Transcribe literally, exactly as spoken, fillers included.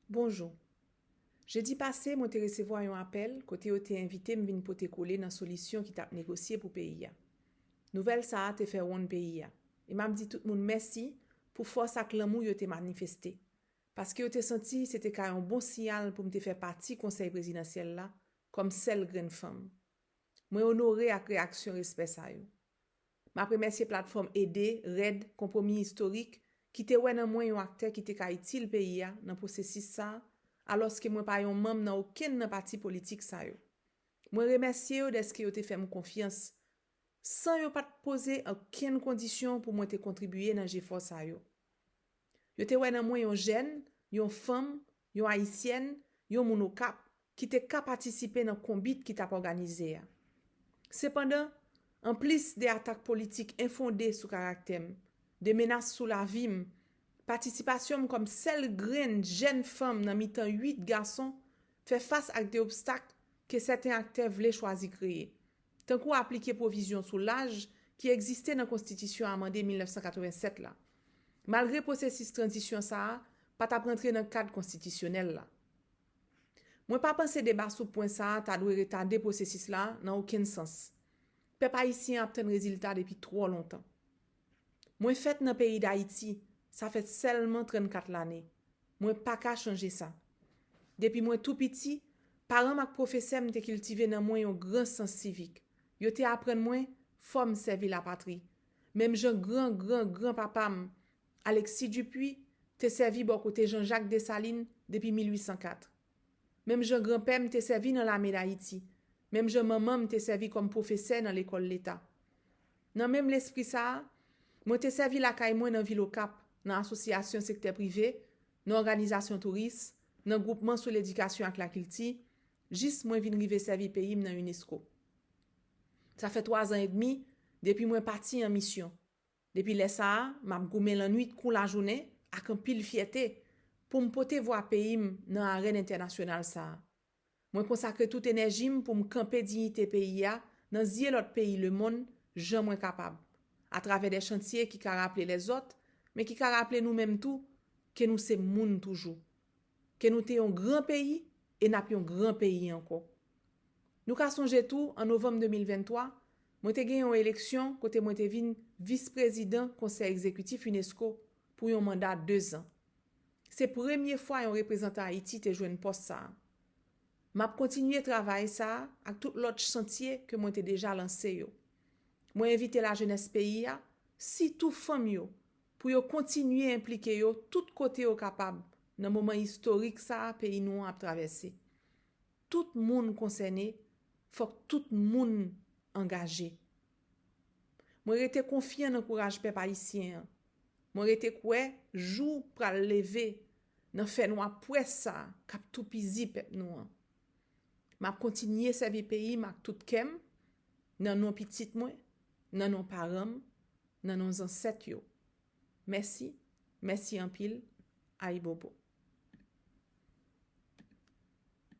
Bonjou. Jedi pase, mwen te resevwa yon apèl kote yo te envite m vin pote kole nan solisyon ki t ap negosye pou peyi a. Nouvèl sa a te fè wonn peyi a, e m ap di tout moun mèsi pou fòs ak lanmou yo te manifeste, paske yo te santi se te ka yon bon siyal pou m te fè pati Konsèy Prezidansyèl la kòm sèl grenn fanm. Mwen onore ak reyaksyon respè sa yo. M ap remèsye platfòm Ede, Rèd, Konpwomi Istorik, ki te wè nan mwen yon aktè ki te ka itil peyi a nan pwosesis sa a, alòske mwen pa yon manm nan okenn nan pati politik sa yo. Mwen remèsye yo dèske yo te fè m konfyans, san yo pa t poze okenn kondisyon pou mwen te kontribye nan jefò sa yo. Yo te wè nan mwen yon jèn, yon fanm, yon Ayisyèn, yon moun Okap, ki te ka patisipe nan konbit ki t ap òganize a. Sepandan, anplis de atak politik enfonde sou karaktè m, de menas sou lavi m, patisipasyon m kòm sèl grenn jèn fanm nan mitan uit gason fè fas ak de obstak ke sèten aktè vle chwazi kreye, tankou aplike pwovizyon sou laj ki egziste nan Konstitisyon amande mil nèf san katrevennsèt la, malgre pwosesis tranzisyon sa a pa t ap rantre nan kad konstitisyonèl la. Mwen pa panse deba sou pwen sa a ta dwe retade pwosesis la nan okenn sans. Pèp ayisyen an ap tann rezilta depi twò lontan. Mwen fèt nan peyi Dayiti, sa fè sèlman trannkat lane. Mwen pa ka chanje sa. Depi mwen tou piti, paran m ak pwofesè m te kiltive nan mwen yon gran sans sivik. Yo te aprann mwen fò m sèvi lapatri. Menm jan gran gran gran papa m, Alexis Dupuy, te sèvi bò kote Jean-Jacques Dessalines depi mil uit san kat. Menm jan granpè m te sèvi nan lame Dayiti, menm jan manman m te sèvi kòm pwofesè nan lekòl leta. Nan menm lespri sa a, mwen te sèvi lakay mwen nan vil Okap, nan asosyasyon sektè prive, nan òganizasyon touris, nan gwoupman sou ledikasyon ak lakilti, jis mwen vin rive sèvi peyi m nan unesco. Sa fè twazan edmi depi mwen pati an misyon. Depi lè sa a, m ap goumen lannwit kou lajounen ak anpil fyète pou m pote vwa peyi m nan arèn entènasyonal sa a. Mwen konsakre tout enèji m pou m kanpe diyite peyi a nan zye lòt peyi lemonn jan mwen kapab, atravè de chantye ki ka raple lèzòt, men ki ka raple nou menm tou ke nou se moun toujou, ke nou te yon gran peyi e n ap yon gran peyi ankò. Nou ka sonje tou, an novanm de mil venntwa, mwen te gen yon eleksyon kote mwen te vin vis prezidan Konsèy Egzekitif unesco pou yon manda dezan. Se premye fwa yon reprezantan Ayiti te jwenn pòs sa a. M ap kontinye travay sa a ak tout lòt chantye ke mwen te deja lanse yo. Mwen envite lajenès peyi a, sitou fanm yo, pou yo kontinye enplike yo tout kote yo kapab nan moman istorik sa a peyi nou an ap travèse. Tout moun konsène, fòk tout moun angaje. Mwen rete konfyan nan kouraj pèp ayisyen an. Mwen rete kwè jou pral leve nan fènwa pwès sa a k ap toupizi pèp nou an. M ap kontinye sèvi peyi m ak tout kè m, nan non pitit mwen, nan non paran m, nan non zansèt yo. Mèsi, mèsi anpil, ayibobo.